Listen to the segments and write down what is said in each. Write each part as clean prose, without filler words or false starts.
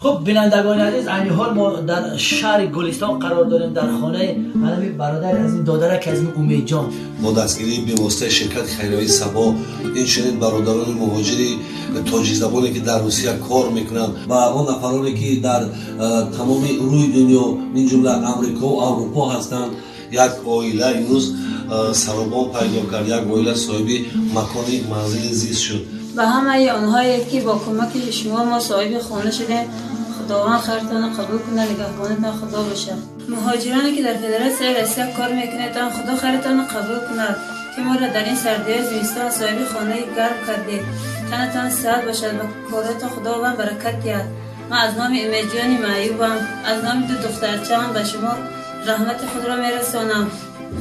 Хуб, бинандагони азиз, айни ҳол мо дар шаҳри Гулистон қарор дорем, дар хонаи ҳанами бародари азиз, додараки азиз Умедҷон. Бо дастгирии бевоситаи ширкати хайриявии Сабо, инчунин бародарони муҳоҷири тоҷикзабоне, ки дар Русия кор мекунанд, ва он нафароне, ки дар тамоми рӯи дунё, мин ҷумла Амрико Аврупо ҳастанд, як оила имрӯз саробон пайдо кард, як оила соҳиби макони манзили зист шуд. Ба ҳамаи онҳое, ки бо кӯмаки шумо мо соҳиби хона шудем, Худованд хайртонро қабул кунад, нигаҳбонатон Худо бошад. Муҳоҷироне, ки дар Федератсияи Россия кор мекунед, Худо хайртонро қабул кунад, ки моро дар ин сардиҳои зимистон соҳиби хонаи гарм кардед. Танатон сиҳат бошад ва коротон Худованд баракат диҳад. Ман аз номи Умедҷони маъюбам, аз номи ду духтарчаам ба шумо раҳмати худро мерасонам.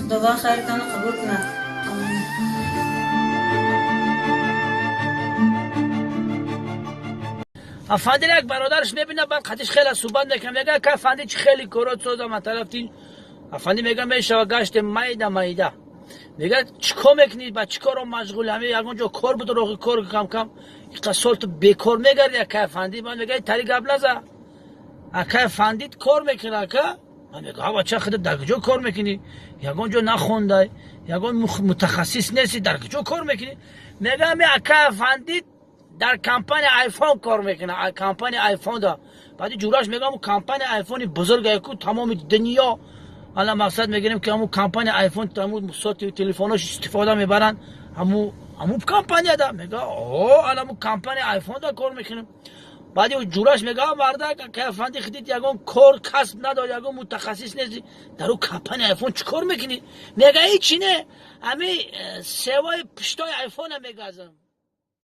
Худованд хайртонро қабул кунад. Афанди як бародараш мебина, баъд қатиш хеле суҳбат мекунам, мега, ка афанди, чи хеле корот созам аз тараф тин. Афанди мега, мешава, гаштем майда майда. Мега, чӣ кор мекунӣ, ба чӣ коро машғули? Ҳами ягон ҷо кор буд, роҳи кор кам кам иқа сол ту бекор мегарди. Ака афанди, ман мега, тари гап наза, ака афанди кор мекуна. Ака ман мега, ҳа бача, худат дар куҷо кор мекунӣ? Ягон ҷо нахондай, ягон мутахассис нести, дар куҷо кор мекунӣ? Мега, ами ака афанди дар компания Айфон кор мекунад, компания Айфон да. Баъди ҷураш мегӯям, ҳамун компания Айфони бузурга ку, тамоми дунё ала мақсад мегирем, ки ҳамун компания Айфон, ҳамун соти телефонош истифода мебаранд, ҳамун компания да. Мега, о, ала ҳамун компания Айфон да кор мекунем. Баъди ҷураш мега, мардак, афанди, худит ягон кор касб надор, ягон мутахассис нести, дар ӯ компания Айфон чӣ кор мекунӣ? Мега, ҳичи не, ҳами севои пуштои Айфона мегазам.